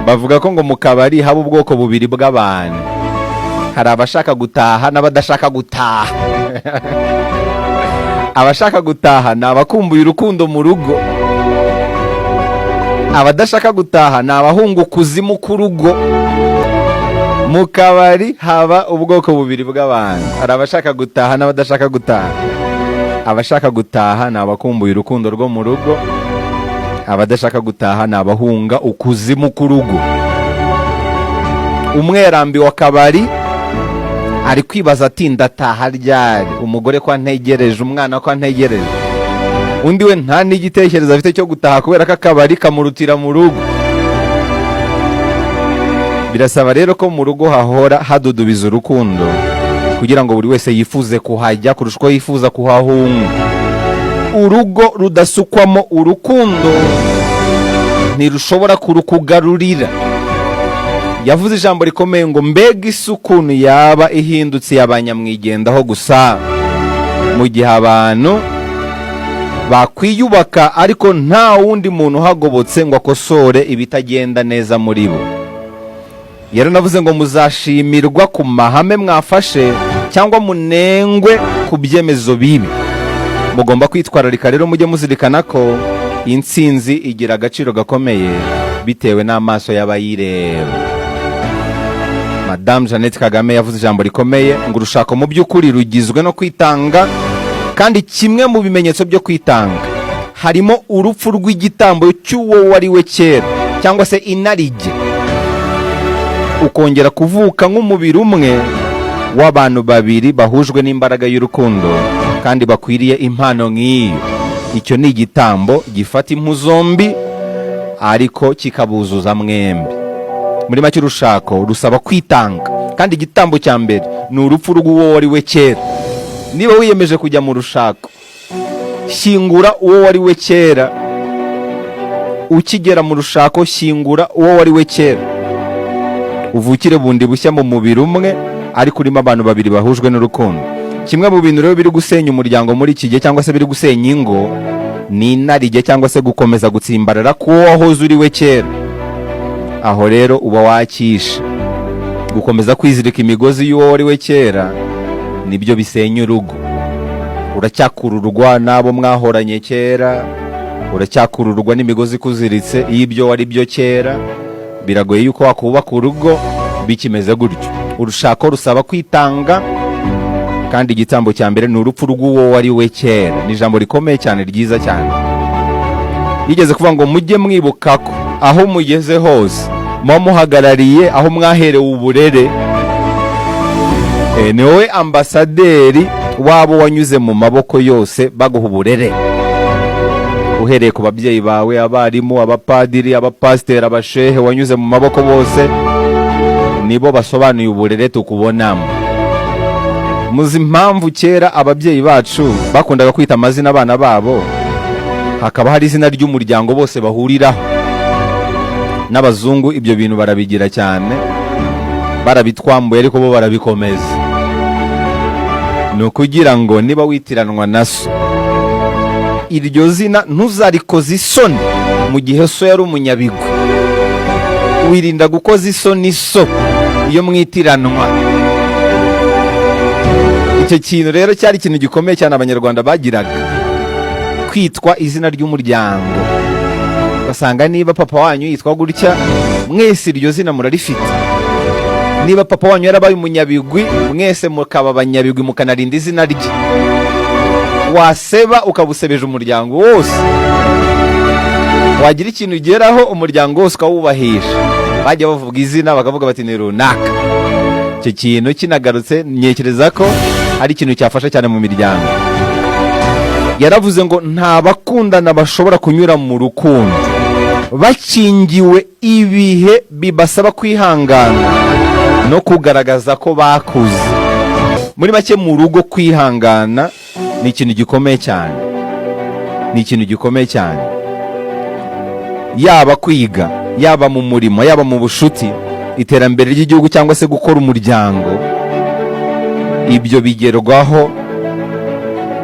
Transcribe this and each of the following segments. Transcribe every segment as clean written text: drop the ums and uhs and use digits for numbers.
Bavuga ko ngo mu kabari haba ubwoko bubiri bw'abantu: hari abashaka gutaha n'abadashaka gutaha. Abashaka gutaha ni abakumbuye urukundo mu rugo, abadashaka gutaha ni abahunga ukuzimu k'urugo. Mu kabari haba ubwoko bubiri bw'abantu: hari abashaka gutaha n'abadashaka gutaha. Abashaka gutaha ni abakumbuye urukundo rwo mu rugo, abadashaka gutaha ni abahunga ukuzimu k'urugo. Umwe yarambiwe akabari, ari kwibaza ati: "Ndataha ryari? Umugore ko antegereje, umwana ko antegereje?" Undi we nta n'igitekerezo afite cyo gutaha, kubera ko akabari kamurutira mu rugo. Birasaba rero ko mu rugo hahora hadudubiza urukundo, kugira ngo buri wese yifuze kuhajya kurusha uko yifuza kuhahunga. Urugo rudasukwamo urukundo ntirushobora kurukugarurira. Yavuze ijambo rikomeye ngo: "Mbega isi ukuntu yaba ihindutse yabanyamwigendaho gusa, mu gihe abantu bakwiyubaka ariko nta wundi muntu uhagobotse ngo akosore ibitagenda neza muri bo." Yaranavuze ngo: "Muzashimirwa ku mahame mwafashe cyangwa munengwe ku byemezo bibi." Mugomba kwitwararika rero, mujye muzirikana ko intsinzi igira agaciro gakomeye bitewe n'amaso y'abayireba. Madamu Jeannette Kagame yavuze ijambo rikomeye ngo: "Urushako mu by'ukuri rugizwe no kwitanga, kandi kimwe mu bimenyetso byo kwitanga harimo urupfu rw'igitambo cy'uwo wari we kera, cyangwa se inarijye, ukongera kuvuka nk'umubiri umwe w'abantu babiri bahujwe n'imbaraga y'urukundo kandi bakwiriye impano nk'iyo. Icyo ni igitambo gifata impu zombi ariko kikabuzuza mwembi." Muri make, urushako rusaba kwitanga, kandi igitambo cya mbere ni urupfu rw'uwo wari we kera. Niba wiyemeje kujya mu rushako, shyingura uwo wari we kera. Ukigera mu rushako, shyingura uwo wari we kera, uvukire bundi bushya mu mubiri umwe ariko urimo abantu babiri bahujwe n'urukundo. Kimwe mu bintu rero biri gusenya umuryango muri iki gihe, cyangwa se biri gusenya ingo, ni inarijye cyangwa se gukomeza gutsimbarara k'uwo wahoze uri we kera. Aho rero uba wakishe. Gukomeza kwizirika imigozi y'uwo wari we kera nibyo bisenya urugo. Uracyakururwa n'abo mwahoranye kera, uracyakururwa n'imigozi ikuziritse y'ibyo wari byo kera. Biragoye yuko wakubaka urugo bikimeze gutyo. Urushako rusaba kwitanga, kandi igitambo cya mbere ni urupfu rw'uwo wari we kera. Ni ijambo rikomeye cyane, ryiza cyane. Yigeze kuvuga ngo: "Mujye mwibuka ko aho mugeze hose muba muhagarariye aho mwaherewe uburere." Ni wowe ambasaderi wabo wanyuze mu maboko yose baguha uburere, uhereye ku babyeyi bawe, abarimu, abapadiri, abapasiteri, abashehe wanyuze mu maboko bose, nibo basobanuye uburere tukubonamo. Muzi impamvu kera ababyeyi bacu bakundaga kwita amazina abana babo, hakaba hari izina ry'umuryango bose bahuriraho? N'abazungu ibyo bintu barabigira cyane, barabitwambuye ariko bo barabikomeza. Ni ukugira ngo niba witiranwa na so, iryo zina ntuzarikoze isoni mu gihe so yari umunyabigwi. Wirinda gukoza isoni so iyo mwitiranwa. Icyo kintu rero cyari ikintu gikomeye cyane Abanyarwanda bagiraga, kwitwa izina ry'umuryango. Ugasanga niba papa wanyu yitwa gutya, mwese iryo zina murarifite. Niba papa wanyu yarabaye umunyabigwi, mwese mukaba abanyabigwi, mukanarinda izina rye. Waseba ukabusebeje umuryango wose, wagira ikintu ugeraho umuryango wose ukawubahisha. Bajya bavuga izina bakavuga bati: "Ni runaka." Icyo kintu kinagarutse, ntekereza ko ari ikintu cyafasha cyane mu miryango. Yaravuze ngo: "Nta bakundana bashobora kunyura mu rukundo bakingiwe ibihe bibasaba kwihangana no kugaragaza ko bakuze." Muri make, mu rugo kwihangana ni ikintu gikomeye cyane, ni ikintu gikomeye cyane. Yaba kwiga, yaba mu murimo, yaba mu bushuti, iterambere ry'igihugu cyangwa se gukora umuryango, ibyo bigerwaho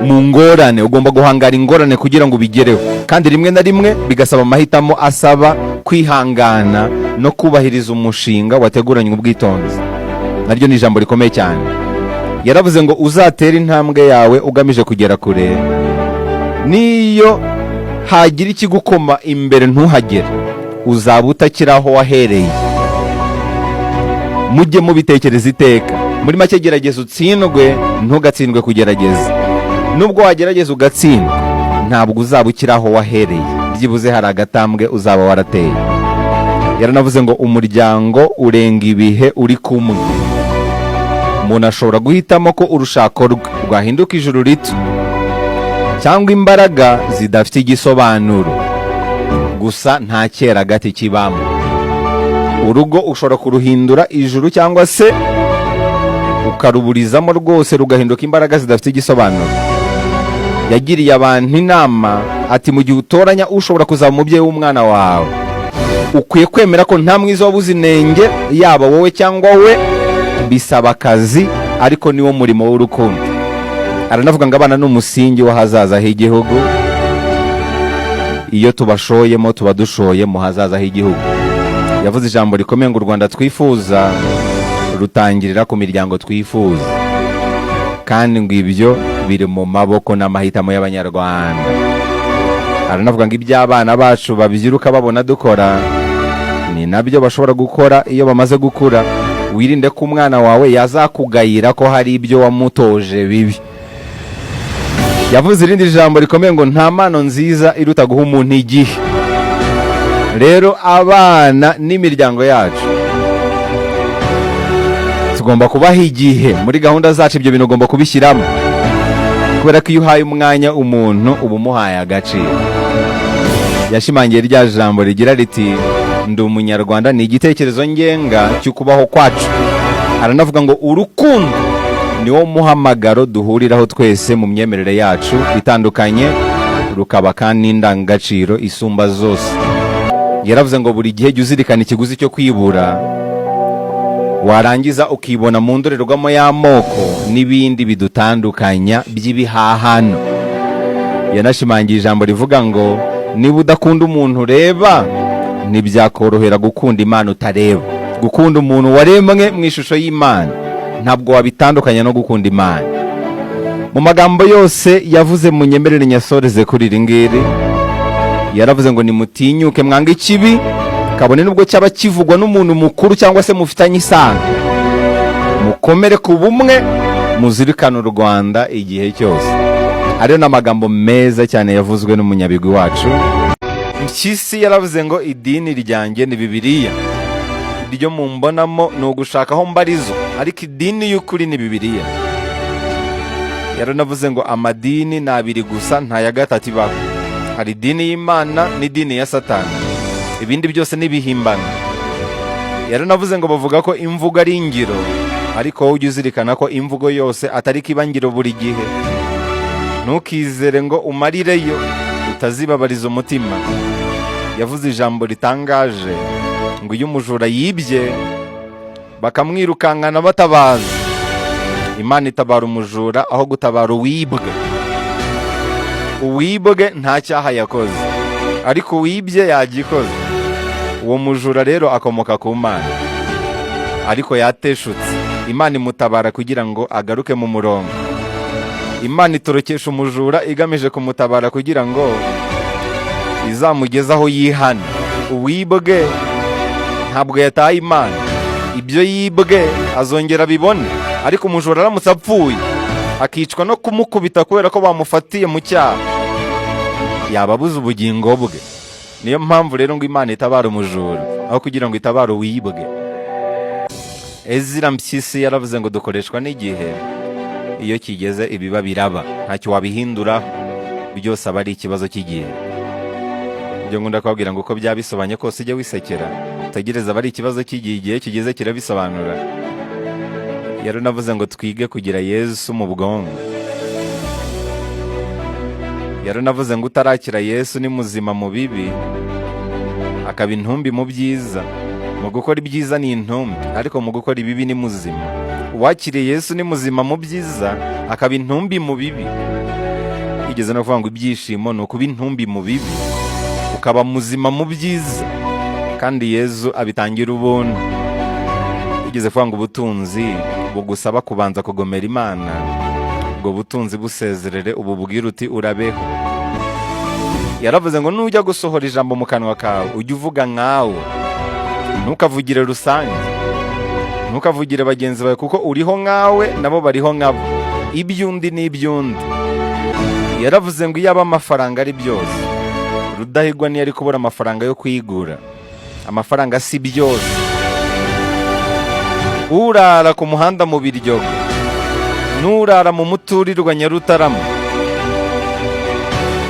mu ngorane. Ugomba guhangara ingorane kugira ngo ubigereho, kandi rimwe na rimwe bigasaba amahitamo asaba kwihangana. no kubahiriza umushinga wateguranywe ubwitonzi. Naryo ni ijambo rikomeye cyane. Yaravuze ngo uzatere intambwe yawe ugamije kugera kure, niyo hagira ikigukoma imbere ntuhagere, uzaba utakiri aho wahereye. Mujye mubitekereza iteka. Muri make, gerageza utsindwe, ntugatsindwe kugerageza. Nubwo wagerageza ugatsindwa, ntabwo uzaba ukiri aho wahereye, byibuze hari agatambwe uzaba warateye. Yaranavuze ngo umuryango urenga ibihe uri kumwe. Umuntu ashobora guhitamo ko urushako rwe rwahinduka ijuru rito cyangwa imbaraga zidafite igisobanuro, gusa nta cyeragati kibamo. Urugo ushobora kuruhindura ijuru cyangwa se ukaruburizamo rwose rugahinduka imbaraga zidafite igisobanuro. Yagiriye abantu inama ati: "Mu gihe utoranya ushobora kuzaba umubyeyi w'umwana wawe, ukwiye kwemera ko nta mwiza wabuze inenge, yaba wowe cyangwa we. Bisaba akazi, ariko niwo murimo w'urukundo." Aranavuga ngo abana ni umusingi w'ahazaza h'igihugu. Iyo tubashoyemo, tuba dushoye mu hazaza h'igihugu. Yavuze ijambo rikomeye ngo u Rwanda twifuza rutangirira ku miryango twifuza, kandi ngo ibyo biri mu maboko n'amahitamo y'Abanyarwanda. Aranavuga ngo ibyo abana bacu babyiruka babona dukora ni nabyo bashobora gukora iyo bamaze gukura. Wirinde ko umwana wawe yazakugayira ko hari ibyo wamutoje bibi. Yavuze irindi jambo rikomeye ngo nta mpano nziza iruta guha umuntu igihe. Rero abana n'imiryango yacu tugomba kubaha igihe muri gahunda zacu. Ibyo bintu ugomba kubishyiramo, kubera ko iyo uhaye umwanya umuntu, uba umuhaye agaciro. Yashimangiye rya jambo rigira riti: "Ndi Umunyarwanda ni igitekerezo ngenga cy'ukubaho kwacu." Aranavuga ngo urukundo niwo muhamagaro duhuriraho twese mu myemerere yacu itandukanye, rukaba kandi n'indangagaciro isumba zose. Yaravuze ngo buri gihe jya uzirikana ikiguzi cyo kwibura, warangiza ukibona mu ndorerwamo y'amoko n'ibindi bidutandukanya by'ibihahano. Yanashimangiye ijambo rivuga ngo niba udakunda umuntu ureba, ntibyakorohera gukunda Imana utareba. Gukunda umuntu waremwe mu ishusho y'Imana ntabwo wabitandukanya no gukunda Imana. Mu magambo yose yavuze, mu nyemerere nyasoreze kuri iri ngiri. Yaravuze ngo nimutinyuke mwange ikibi, kabone nubwo cyaba kivugwa n'umuntu mukuru cyangwa se mufitanye isano. Mukomere ku bumwe, muzirikane u Rwanda igihe cyose. Ariyo ni amagambo meza cyane yavuzwe n'umunyabigwi wacu Mpyisi. Yaravuze ngo idini ryanjye ni Bibiliya, iryo mumbonamo ni ugushaka aho mbarizwa, ariko idini y'ukuri ni Bibiliya. Yaranavuze ngo amadini ni abiri gusa, nta ya gatatu ibaho: hari idini y'Imana n'idini ya Satani, ibindi byose ni ibihimbano. Yaranavuze ngo bavuga ko imvugo ari ingiro, ariko wowe ujye uzirikana ko imvugo yose atari ko iba ngiro buri gihe. Ntukizere ngo umarireyo, utazibabariza umutima. Yavuze ijambo ritangaje ngo iyo umujura yibye bakamwirukankana batabaza, Imana itabara umujura aho gutabara uwibwe. Uwibwe nta cyaha yakoze, ariko uwibye yagikoze. Uwo mujura rero akomoka ku Mana, ariko yateshutse. Imana imutabara kugira ngo agaruke mu murongo. Imana itorokesha umujura igamije kumutabara kugira ngo izamugeze aho yihana. Uwibwe ntabwo yataye Imana, ibyo yibwe azongera abibone. Ariko umujura aramutse apfuye, akicwa no kumukubita kubera ko bamufatiye mu cyaha, yaba abuze ubugingo bwe. Niyo mpamvu rero ngo Imana itabara umujura aho kugira ngo itabare uwibwe. Ezira Mpyisi yaravuze ngo dukoreshwa n'igihe, iyo kigeze ibiba biraba, ntacyo wabihinduraho, byose aba ari ikibazo cy'igihe. Ibyo nkunda kubabwira ngo uko byaba bisobanye kose, ujye wisekera, utegereze, aba ari ikibazo cy'igihe, igihe kigeze kirabisobanura. Yaranavuze ngo twige kugira Yesu mu bwonko. Yaranavuze ngo utarakira Yesu ni muzima mu bibi, akaba intumbi mu byiza. Mu gukora ibyiza ni intumbi, ariko mu gukora ibibi ni muzima. Uwakiriye Yesu ni muzima mu byiza, akaba intumbi mu bibi. Yigeze no kuvuga ngo ibyishimo ni ukuba intumbi mu bibi, ukaba muzima mu byiza. Kandi Yezu abitangira ubuntu. Yigeze kuvuga ngo ubutunzi bugusaba kubanza kugomera Imana, ubwo butunzi busezerere, ububwire uti urabeho. Yaravuze ngo nujya gusohora ijambo mu kanwa kawe, ujye uvuga nkawe, ntukavugire rusange, ntukavugire bagenzi bawe, kuko uriho nkawe, nabo bariho nkabo. Iby'undi ni iby'undi. Yaravuze ngo iyo aba amafaranga ari byose, Rudahigwa ntiyari kubura amafaranga yo kuyigura. Amafaranga si byose. Urara ku muhanda mu Biryogo n'urara mu muturirwa Nyarutarama,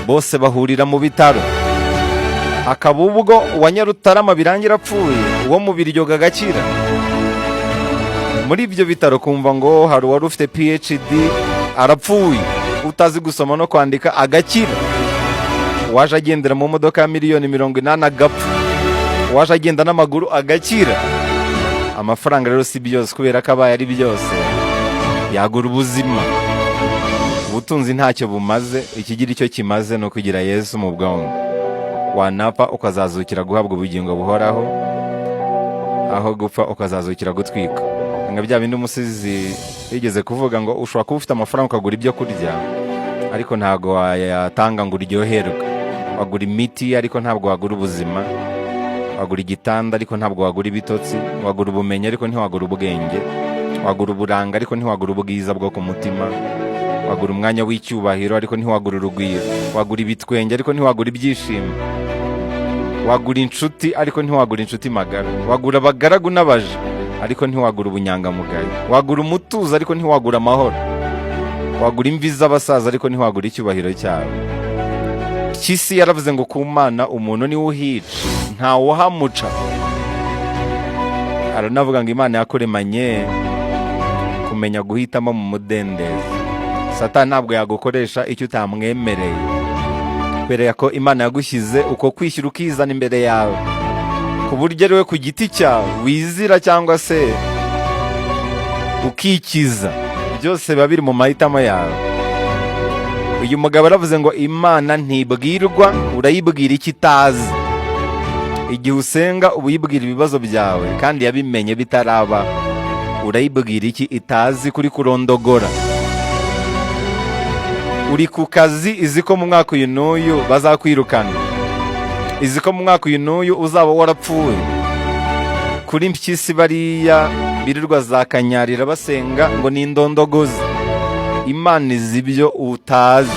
bose bahurira mu bitaro. Hakaba ubwo uwa Nyarutarama birangira apfuye, uwo mu Biryogo agakira. Muri ibyo bitaro kumva ngo hari uwari ufite PhD arapfuye, utazi gusoma no kwandika agakira, uwaje agendera mu modoka ya miliyoni 80 agapfa, uwaje agenda n'amaguru agakira. Amafaranga rero si byose, kubera ko abaye ari byose yagura ubuzima. Ubutunzi ntacyo bumaze. Ikigira icyo kimaze ni ukugira Yesu mu bwonko, wanapfa ukazazukira guhabwa ubugingo buhoraho, aho gupfa ukazazukira gutwika. Nka bya bindi umusizi yigeze kuvuga ngo ushobora kuba ufite amafaranga ukagura ibyo kurya, ariko ntabwo wayatanga ngo uryoherwe. Wagura imiti, ariko ntabwo wagura ubuzima. Wagura igitanda, ariko ntabwo wagura ibitotsi. Wagura ubumenyi, ariko ntiwagura ubwenge. Wagura uburanga, ariko ntiwagura ubwiza bwo ku mutima. Wagura umwanya w'icyubahiro, ariko ntiwagura urugwiro. Wagura ibitwenge, ariko ntiwagura ibyishimo. Wagura inshuti, ariko ntiwagura inshuti magara. Wagura abagaragu n'abaja, ariko ntiwagura ubunyangamugayo. Wagura umutuzo, ariko ntiwagura amahoro. Wagura imvi z'abasaza, ariko ntiwagura icyubahiro cyabo. Mpyisi yaravuze ngo ku Mana umuntu niwe uhica, ntawuhamuca. Aranavuga ngo Imana yakuremanye kumenya guhitamo mu mudendezo. Satani ntabwo yagukoresha icyo utamwemereye, kubera ko Imana yagushyize uko kwishyura ukizana imbere yawe, ku buryo ari we ku giti cyawe wizira cyangwa se ukikiza. Byose biba biri mu mahitamo yawe. Uyu mugabo aravuze ngo Imana ntibwirwa. Urayibwira icyo itazi? Igihe usenga uba uyibwira ibibazo byawe kandi yabimenye bitaraba. Urayibwira iki itazi kuri kurondogora? Uri ku kazi, izi ko mu mwaka uyu n'uyu bazakwirukana, izi ko mu mwaka uyu n'uyu uzaba warapfuye. Kuri Mpyisi, bariya birirwa za Kanyarira basenga ngo ni indondogozi. Imana izi ibyo utazi,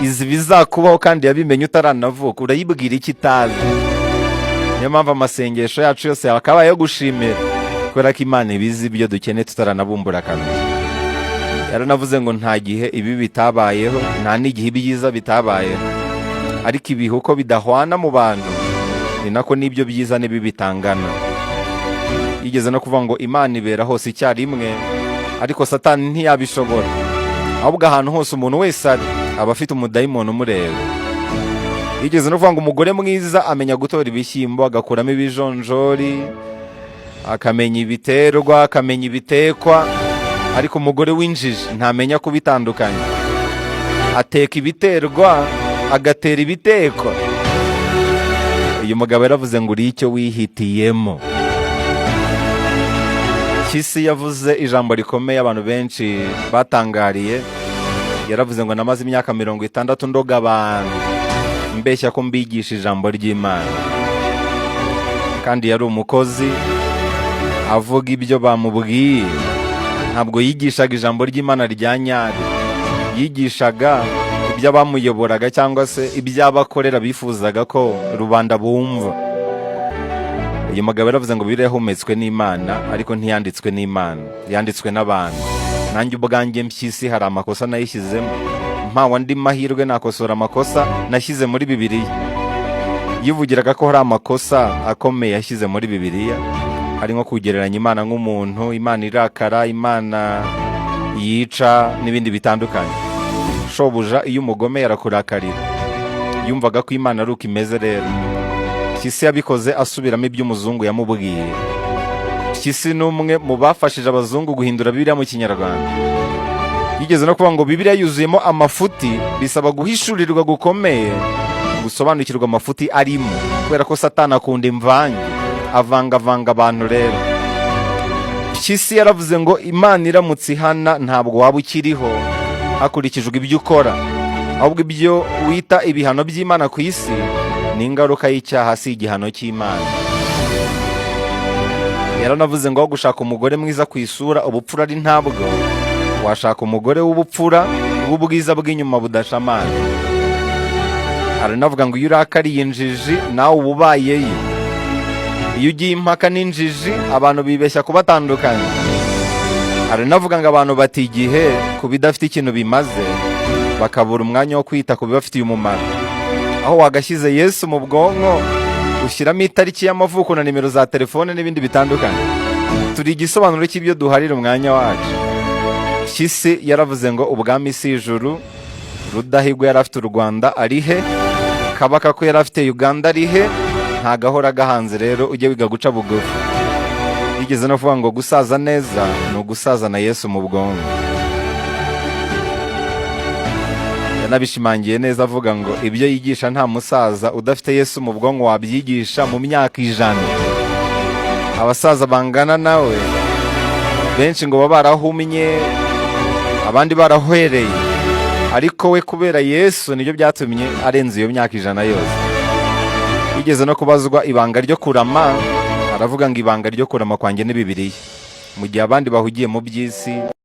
izi bizakubaho kandi yabimenye utaranavuka. Urayibwira icyo itazi? Niyo mpamvu amasengesho yacu yose akaba ayo gushimira, kubera ko Imana ibizi ibyo dukeneye tutaranabumbura akanwa. Yaranavuze ngo nta gihe ibi bitabayeho, nta n'igihe ibyiza bitabayeho, ariko ibihe uko bidahwana mu bantu ni nako n'ibyo byiza n'ibi bitangana. Yigeze no kuvuga ngo Imana ibera hose icyarimwe, ariko Satani ntiyabishobora. Ahubwo ahantu hose umuntu wese ari, aba afite umudayimoni umureba. Yigeze no kuvuga ngo umugore mwiza amenya gutora ibishyimbo, agakuramo ibijonjori, akamenya ibiterwa, akamenya ibitekwa, ariko umugore w'injiji ntamenya kubitandukanya, ateka ibiterwa, agatera ibitekwa. Uyu mugabo yaravuze ngo uri icyo wihitiyemo. Mpyisi yavuze ijambo rikomeye abantu benshi batangariye. Yaravuze ngo namaze imyaka 60 ndoga abantu, mbeshya ko mbigisha ijambo ry'Imana. Kandi yari umukozi, avuga ibyo bamubwiye. Ntabwo yigishaga ijambo ry'Imana rya nyari, yigishaga ibyo abamuyoboraga cyangwa se ibyo abakorera bifuzaga ko rubanda bumva. Uyu mugabo yaravuze ngo Bibiliya yahumetswe n'Imana, ariko ntiyanditswe n'Imana, yanditswe n'abantu. Nanjye ubwanjye Mpyisi hari amakosa nayishyizemo. Mpawe andi mahirwe nakosora amakosa nashyize muri Bibiliya. Yivugiraga ko hari amakosa akomeye yashyize muri Bibiliya, hari nko kugereranya Imana nk'umuntu, Imana irakara, Imana yica n'ibindi bitandukanye. Shobuja iyo umugome yarakurakarira. Yumvaga ko Imana ari uko imeze. Rero Mpyisi yabikoze asubiramo ibyo umuzungu yamubwiye. Mpyisi ni umwe mu bafashije abazungu guhindura Bibiliya mu Kinyarwanda. Yigeze no kuvuga ngo Bibiliya yuzuyemo amafuti, bisaba guhishurirwa gukomeye ngo Usobanukirwe amafuti arimo, kubera ko Satani akunda imvange, avangavanga abantu. Rero Mpyisi yaravuze ngo Imana iramutse ihana ntabwo waba ukiriho hakurikijwe ibyo ukora, ahubwo ibyo wita ibihano by'Imana ku isi ni ingaruka y'icyaha, si igihano cy'Imana. Yaranavuze ngo aho gushaka umugore mwiza ku isura, ubupfura ari ntabwo, washaka umugore w'ubupfura w'ubwiza bw'inyuma budashamaje. Aranavuga ngo iyo urakariye injiji, nawe uba ubayeyo. Iyo ugiye impaka n'injiji, abantu bibeshya kubatandukanya. Aranavuga ngo abantu bata igihe ku bidafite ikintu bimaze, bakabura umwanya wo kwita ku bibafitiye umumaro. Aho wagashyize Yesu mu bwonko, ushyiramo itariki y'amavuko na nimero za telefone n'ibindi bitandukanye. Turi igisobanuro cy'ibyo duharira umwanya wacu. Mpyisi yaravuze ngo ubwami si ijuru. Rudahigwa yari afite u Rwanda, ari he? Kabaka ko yari afite Uganda, ari he? Nta gahora gahanze. Rero ujye wiga guca bugufi. Yigeze no kuvuga ngo gusaza neza ni ugusazana Yesu mu bwonko. Yanabishimangiye neza avuga ngo ibyo yigisha nta musaza udafite Yesu mu bwonko wabyigisha mu myaka 100. Abasaza bangana nawe benshi ngo baba barahumye, abandi barahwereye, ariko we kubera Yesu nibyo byatumye arenza iyo myaka 100 yose. Yigeze no kubazwa ibanga ryo kurama, aravuga ngo ibanga ryo kurama kwanjye ni Bibiliya, mu gihe abandi bahugiye mu by'isi.